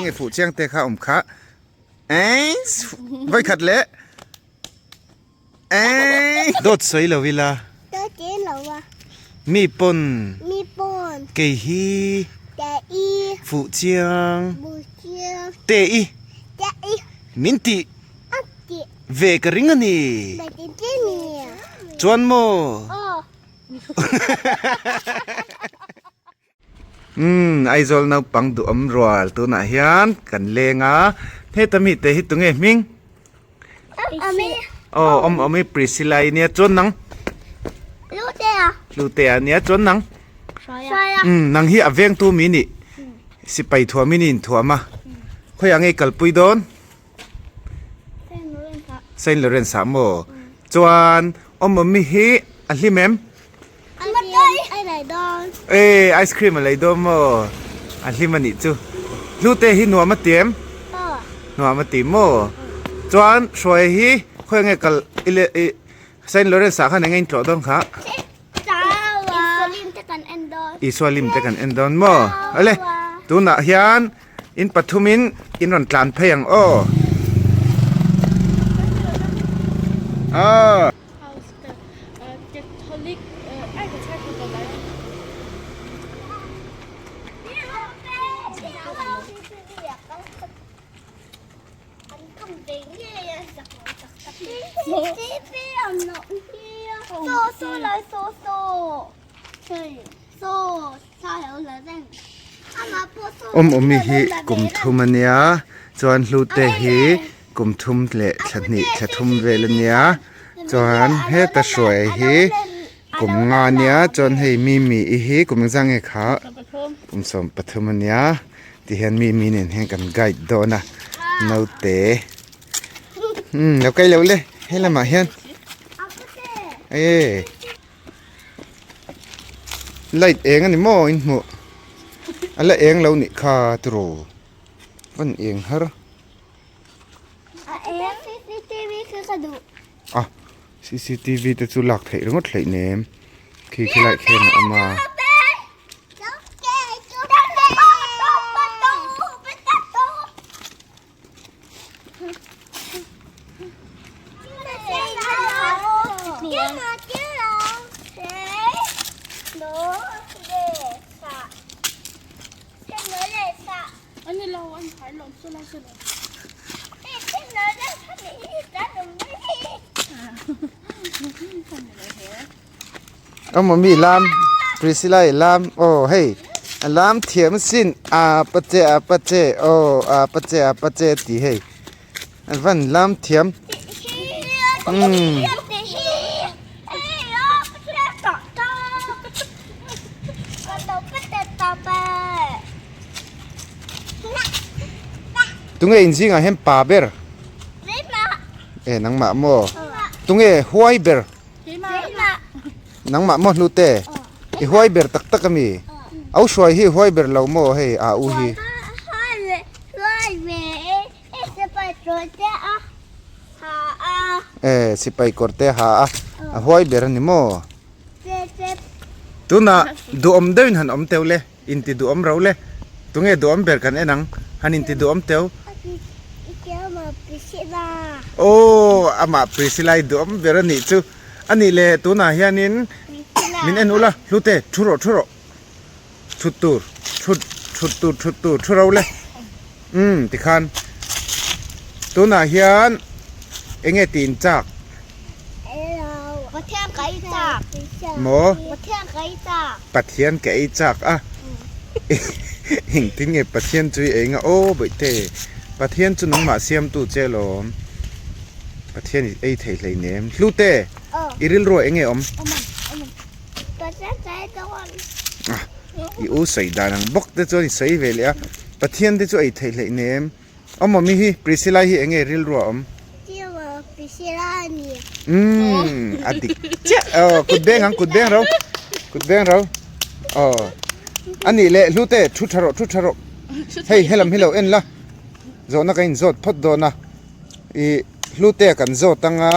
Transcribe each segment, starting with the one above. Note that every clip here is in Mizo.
Enge fuh chiang te kha awm kha. Eins vawi khat leh. Eins dawt sawi lo ila. Dawt sawi lo a. Mi pawn. Mi pawn. Kei hi. Kei i. Fuh chiang. Fuh chiang. Te i. Te i. Min tih. A tih. Ve ka ring a ni. Ve ka ring a ni. Chuan maw? Aw. Umm Aizawl naupang duhawm rual tunah hian kan leng a, heta mite hi tunge hming? Aw awm awm i Priscilla i nia chuan nang? Lutea. Lutea nia chuan nang? Umm nang hi a vengtu mi nih sipai thuam in i inthuam a, khawiah nge i kalpui dawn? Saint Lawrence ah maw? Chuan awm awm i hi a hlim em? E ice cream a lei dawn maw? A hlim a nih chu. Hlute hi nuam a ti em? Nuam a ti maw? Chuan Hruaia hi khawi nge kal i le i Saint Lawrence ah khan eng nge in tlawh dawn kha? Isua lim te kan en dawn maw? Awle tunah hian In pathumin in rawn tlan phei ang aw. Aw. Awm awmi hi kum thum a nia chuan hlute hi kum thum leh thla hnih thla thum vel a nia chuan heta hruai hi kum nga a nia chuan hei mimi i hi kum engzah nge kha kum 13 a nia tihian mimi nen hian kan guide dawn a naute umm lo kai lo le he lamah hian e. Light eng a ni maw in hmuh a la eng lo nih kha tiraw van eng har a cctv te chu lak theih ringawt hleih nem khi khilai khian a awm a. Awm mi lam Priscilla i lam aw hei a lam thiam sin a pa che a pa che aw a pa che a pa che tih hei a van lam thiam umm. Tunge inzingah hian pa ber e nangmah maw tunge huai ber. Nangmah maw hlute? I huai ber tak tak ami? Au hruai hi huai ber lo maw hei a u hi? E sipai kawr te ha a, a huai ber ani maw? Tunah duhawm deuhin han awm teuh le. Inti duhawm rauh le. Tunge duhawm ber kan en ang? Han inti duhawm teu. Aw, amah Priscilla i duhawm ber a nih chu. A nih le, tunah hianin min en ula, Hlute, thu rawh, thu rawh. Thut tur, thut, thut tur, thut tur, thu ro le. Umm, tikhan. Tunah hian enge tih in chak? Pathian ka ei chak. Maw? Pathian ka ei chak. Pathian ka ei chak a. Engtin nge Pathian chu i ei nga aw bawihte. Pathian chu nangmah siamtu che alawm. Pathian i ei thei hleinem. Hlute, i rilru ah enge awm? Pathian ka ei dawn. Ah, i u sawi dan ang bawk te chuan i sawi ve leh a. Pathian te chu ei thei hleinem. Awm awm i hi Priscilla hi enge rilru a awm? Chiwa Priscilla a ni. Umm a dik chiah aw kut beng ang kut beng ro kut beng ro aw a nih leh hlute thu tha rawh thu tha rawh hei helam hi lo en la zawhna ka inzawt phawt dawn a ih hlute kan zawt anga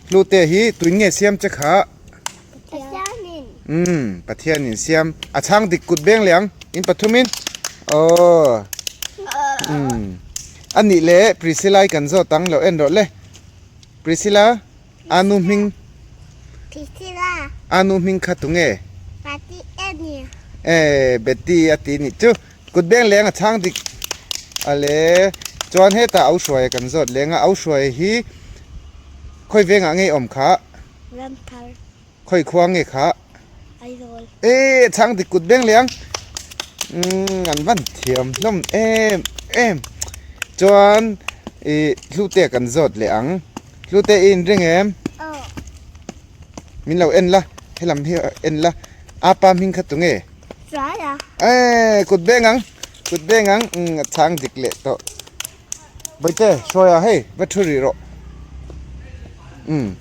hlute hi tuin nge siam che kha Pathianin umm Pathianin siam a chhang dik kut beng leh ang in pathumin aw. Umm a nih leh Priscilla i kan zawt ang lo en rawh le Priscilla anu hming Priscilla anu hming kha tunge Betty a ni Eh Betty a ti nih chu kut beng leng a chhang dik a le chuan hetah au hruai kan zawt leng a au hruai hi khawi vengah nge awm kha Ramthar Khawi khua nge kha? Aizawl. E chhang dik kut beng liang. Umm an van thiam hlawm em em. Chuan i hlute kan zawt leh ang. Hlute i inring em? Aw. Min lo en la, helam hi en la. Apa hming kha tunge? Chuaia. E kut beng ang, kut beng ang. Umm a chhang dik leh tawh. Bawihte, Hruaia hei, va thu rih rawh. Umm.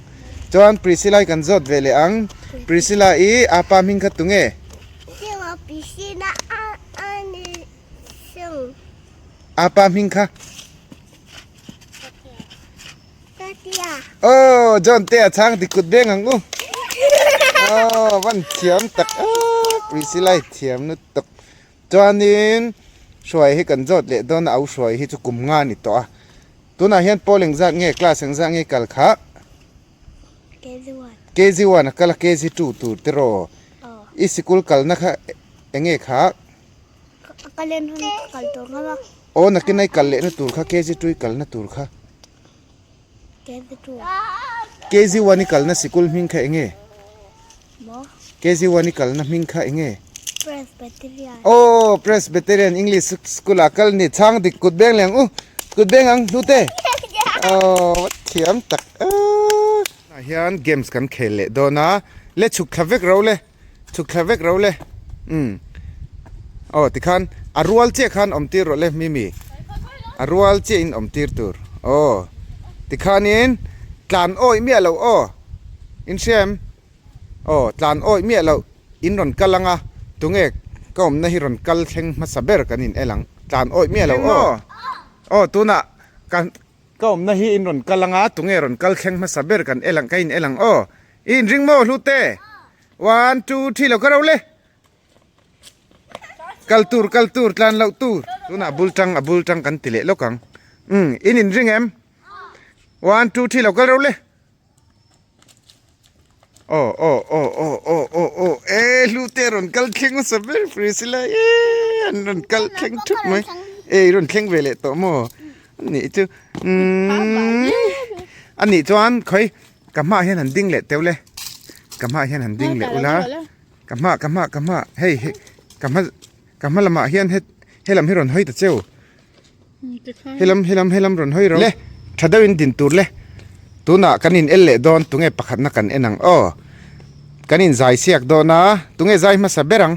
Chuan Priscilla i kan zawt ve leh ang. Priscilla i apa hming kha tunge? Siwa Priscilla a a ni sung. Apa hming kha? Tatia. Oh, John te a chhang dik kut beng ang u. Oh, van thiam tak a. Priscilla i thiam lutuk. Chuanin Hruai hi kan zawt leh dawn a, au Hruai hi chu kum nga a ni tawh a. Tunah hian pawl engzat nge, class engzat nge kal kha? KG1. KG1 a kal a, KG2 tur te raw? I sikul kalna kha enge kha? Ka kal en hun ka kal tur ngam a. Aw nakin a i kal lehna tur kha KG2 i kalna tur kha? KG2. KG1 i kalna sikul hming kha enge? Maw? KG1 i kalna hming kha enge? Presbyterian. Aw, Presbyterian English school ah kal ni. Chhang dik kut beng leh ang u. Kut beng ang hlute. Aw, va thiam tak a. Tunah hian games kan khel leh dawn a. Le chhuk thla vek ro le. Chhuk thla vek ro le. Umm. Aw tikhan a rual chiah khan awm tir rawh le Mimi. A rual chiah in awm tir tur. Aw. Tikhanin tlan awih miah lo aw. In hria em? Aw tlan awih miah loh in rawn kal ang a, tunge ka awmna hi rawn kal thleng hmasa ber kan in el ang. Tlan awih miah lo aw. Aw tunah ka ka awmna hi in rawn kal ang a, tunge rawn kal thleng hmasa ber kan el ang ka in el ang aw. I inring maw Hlute? One two three lo ka ro le. Kal tur kal tur tlan loh tur. Tunah bul tang a bul tang kan ti leh lawk ang. Umm in inring em? One two three lo kal ro le. Aw aw aw aw aw aw aw e Hlute rawn kal thleng hmasa ber Priscilla e an rawn kal thleng thup mai. Ei rawn thleng ve leh tawh maw? Anih chu umm anih chuan khawi Ka hmaah hian han ding leh teuh le ka hmaah hian han ding leh ula ka hma ka hma ka hma hei hei ka hma ka hma lamah hian he helam hi rawn hawi ta cheu helam helam helam rawn hawi ro le tha deuhin din tur le tunah kan in el leh dawn tunge pakhatna kan en ang aw kan in zai siak dawn a tunge zai hmasa ber ang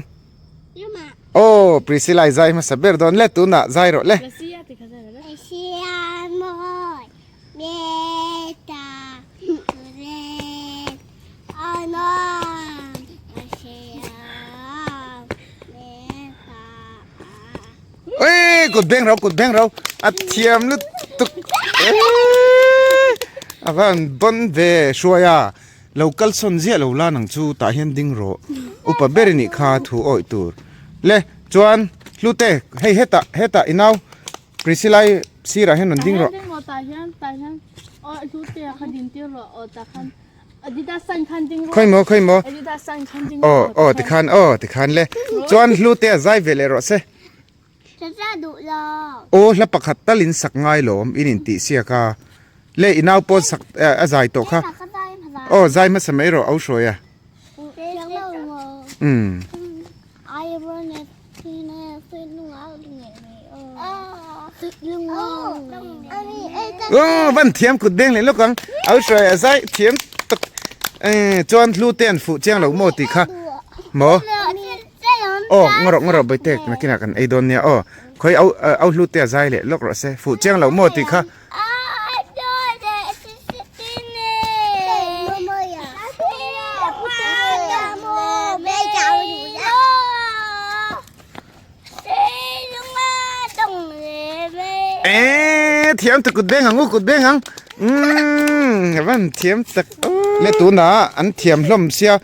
aw Priscilla i zai hmasa ber dawn le tunah zai rawh le. Ui kut beng ro kut beng ro a thiam lutuk a van bawn ve hruai a lo kal sawn ziah lo la nang chu tah hian ding rawh upa ber i nih kha thu awih tur le chuan hlute hei hetah hetah i nau Priscilla i sirah hian rawn ding rawh. Khawi maw khawi maw aw aw tikhan aw tikhan le chuan hlute a zai ve leh rawh se. Aw hla pakhat tal in sak ngai lawm in intih siak a le i nau pawn sak a zai tawh kha aw zai hmasa mai rawh au hruai a. Umm. Aw van thiam kut beng leh lawk ang au hruai a zai thiam tak chuan hlu te an fuh chiang lo maw tih kha maw aw ngarawh ngarawh bawihte nakinah kan ei dawn nia aw khawi au au hlu te a zai leh lawk rawh se fuh chiang lo maw tih kha. Eee thiam tak kut beng ang u kut beng ang umm a van thiam tak le tunah an thiam hlawm sia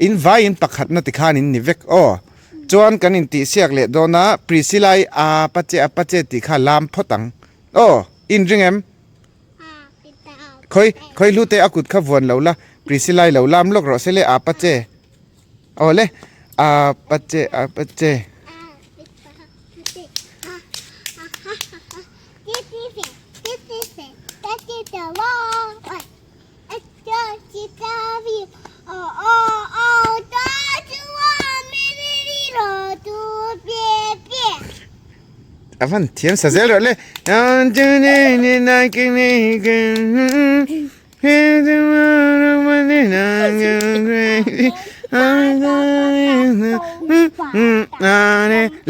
in vai in pakhat na tikhan in ni vek aw. Chuan kan intihsiak leh dawn a, Priscilla-i a pa che a pa che tih kha lam phawt ang. Aw, in ring em? Khawi, khawi hlute a kut kha vuan lo la, Priscilla-i lo lam lawk rawh se le a pa che. Aw le, a pa che a pa che. A van thiam sa zel rawh le.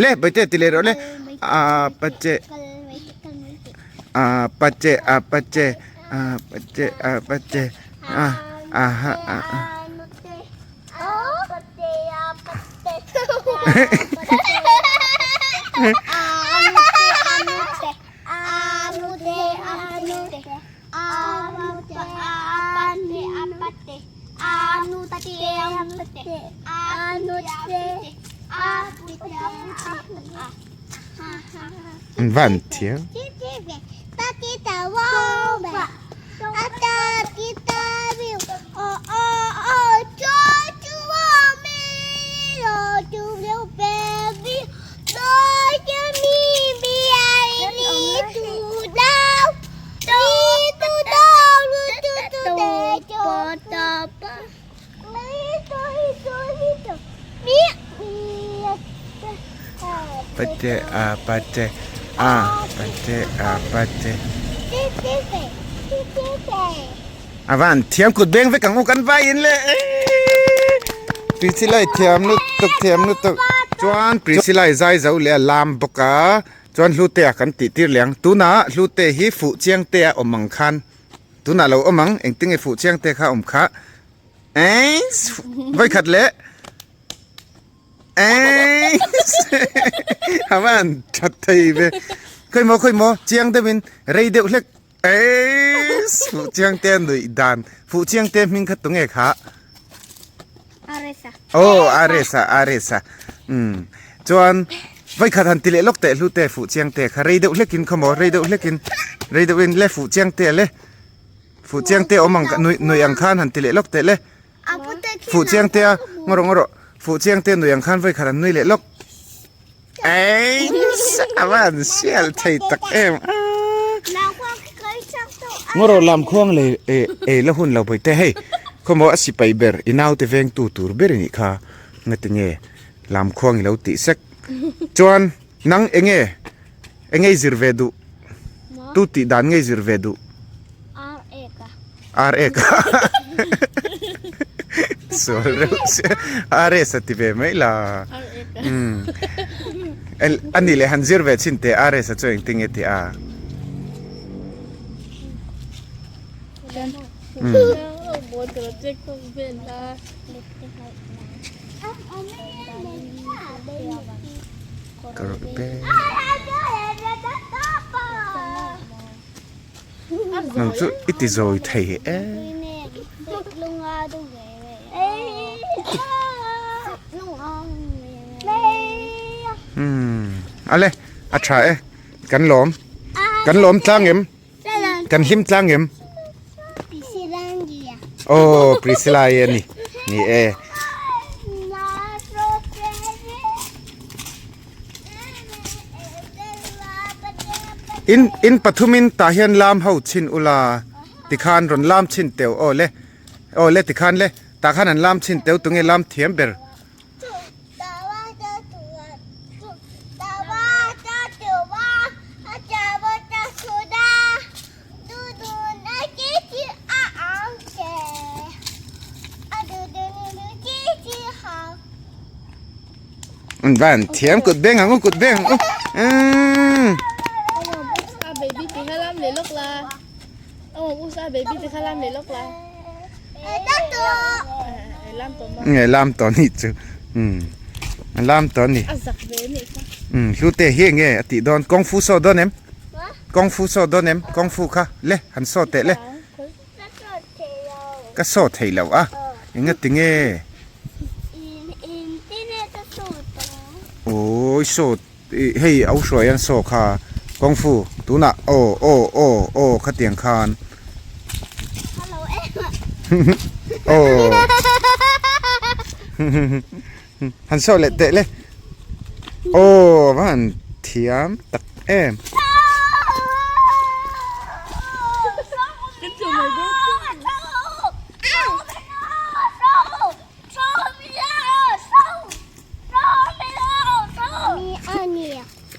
Le baite ti leh rawh le. A pa che a pa che a pa che. A pache a pache a aha a a. An van thiam. Pate a pate a pate a pate A van thiam kut beng vek ang u kan vai in le Priscilla thiam lutuk thiam lutuk chuan Priscilla zai zo leh a lam bawk a chuan hlute a kan tih tir leh ang tunah hlute hi fuh chiang te a awm ang khan tunah lo awm ang engtin nge fuh chiang te kha awm kha Eis vawikhat leh eis a van that thei ve khawi maw khawi maw chiang deuh in rei deuh hlek eis fuh chiang te nuih dan fuh chiang te hming kha tunge kha Aresa aw Aresa Aresa umm chuan vawikhat han ti leh lawk teh hlu te fuh chiang te kha rei deuh hlek in khaw maw rei deuh hlek in rei deuh in le fuh chiang te le. Fuh chiang te awm ang nui nui ang khan han ti leh lawk teh le. Fuh chiang te a ngaw rawh ngaw rawh fuh chiang te nui ang khan vawi khat an nui leh lawk. Eiss a van sial thei tak em a. Ngaw rawh lam khuang lei eh ei la hun lo pawih te hei khawmaw a sipai ber i naute veng tu tur ber i nih kha ngatinge lam khuang i lo tih sek chuan nang enge Eng ngei zir ve duh? Tu tih dan ngei zir ve duh? Ar ek a. Ar ek a. Sual reuh sia. Ar es a ti ve mai la. Ar ek a. Umm. A nih leh han zir ve chhin teh ar es a chu engtin nge tih a? Umm. Nang chu i ti zawi thei e. Umm ale a tha e kan lawm kan lawm tlang em kan hlim tlang em aw Priscilla i a ni ni e. In in pathumin tah hian lam ho chhin ula tikhan rawn lam chhin teuh aw le aw le tikhan le tah khan an lam chhin teuh tunge lam thiam ber. An van thiam kut beng ang u kut beng ang u umm. A baby ti kha lam leh lawk la. Awm usa baby ti kha lam leh lawk la. Lam tawh ma. Nge lam tawh ni chu. Umm. Lam tawh ni. A zak ve ni kha. Umm hlute hi nge a tih dawn kung fu saw dawn em? Kung fu saw dawn em? Kung fu kha le han saw teh le. Ka saw thei lo a. Engati nge? Awii saw ih hei a u hruai an saw kha kung fu tunah aw aw aw aw khatiang khan aw han saw leh teh le aw va han thiam tak em.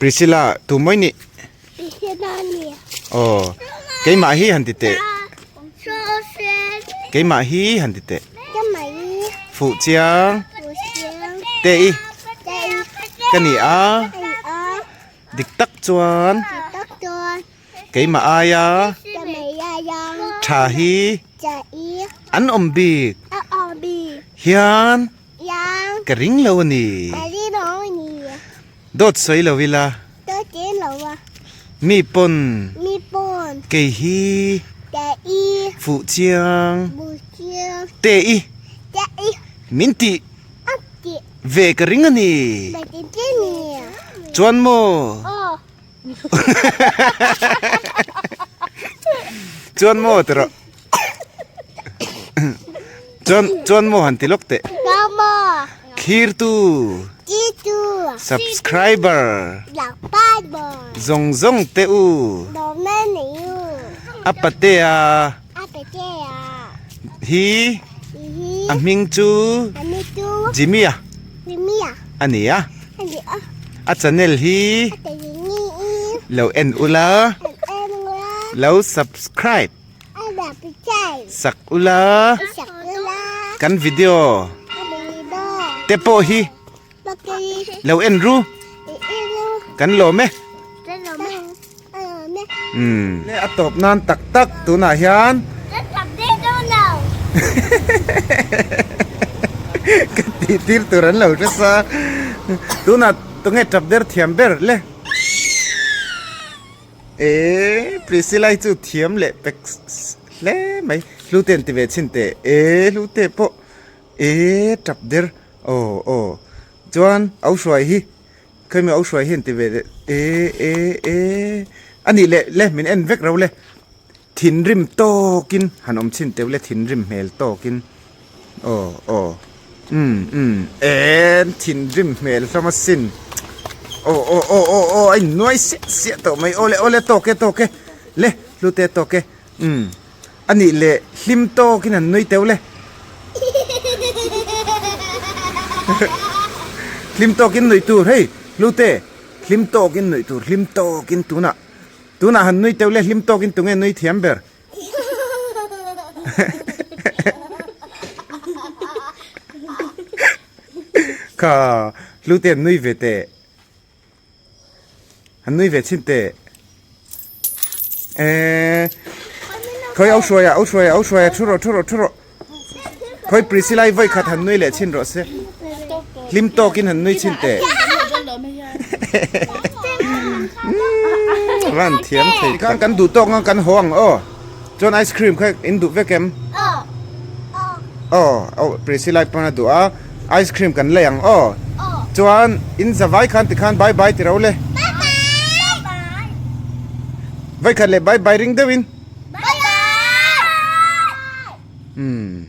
Priscilla tu mai ni aw keimah hi han ti teh keimah hi han ti teh fuh chiang te i ka ni a dik tak chuan Keimah aia tha hi an awm bik hian ka ring lo a ni. Dawt sawi lo ila mi pawn kei hi fuh chiang te i min tih ve ka ring a ni. Chuan maw? Chuan maw ti rawh. Chuan chuan maw han ti lawk teh. Thirtu. Subscriber. Zawng zawng teh u. A patea. Hi. A hming chu. Jimmy a. A ni a. A channel hi lo en ula lo subscribe sak ula kan video te pawh hi lo en ru kan lawm e umm a tawp nan tak tak tunah hian ka tih tir tur an lo hre sa tunah tunge tap der thiam ber le eh Priscilla hi chu thiam leh pek hle mai hlute an ti ve chhin teh eh hlute pawh eh tap der aw aw chuan au hruai hi. Khemi au hruai hian ti ve leh e e e a nih leh le min en vek ro le thinrim tawkin han awm chhin teuh le thinrim hmel tawkin aw aw umm umm en thinrim hmel hlawm asin aw aw aw aw aw a innuai siah siah tawh mai awle awle tawk e tawk e le hlute tawk e umm a nih leh hlim tawkin han nui teuh le. Hlim tawkin nuih tur hei Hlute hlim tawkin nuih tur hlim tawkin tunah tunah han nui teuh le hlim tawkin tunge nui thiam ber. Kha Hlute an nui ve teh. Han nui ve chhin teh. Eee Khawi au hruaia au hruaia au hruaia thu rawh thu rawh thu rawh. Khawi Priscilla i vawi khat han nui leh chhin rawh se. Hlim tawkin han nui chhin teh. Van thiam thei tak. Kan duh tawk ang kan haw ang aw. Chuan ice cream kha in duh vek em? Aw aw Priscilla pawn a duh a ice cream kan lei ang aw chuan in zavai khan tikhan bye bye ti ro le Vaikhat leh bye bye ring deuhin. Umm.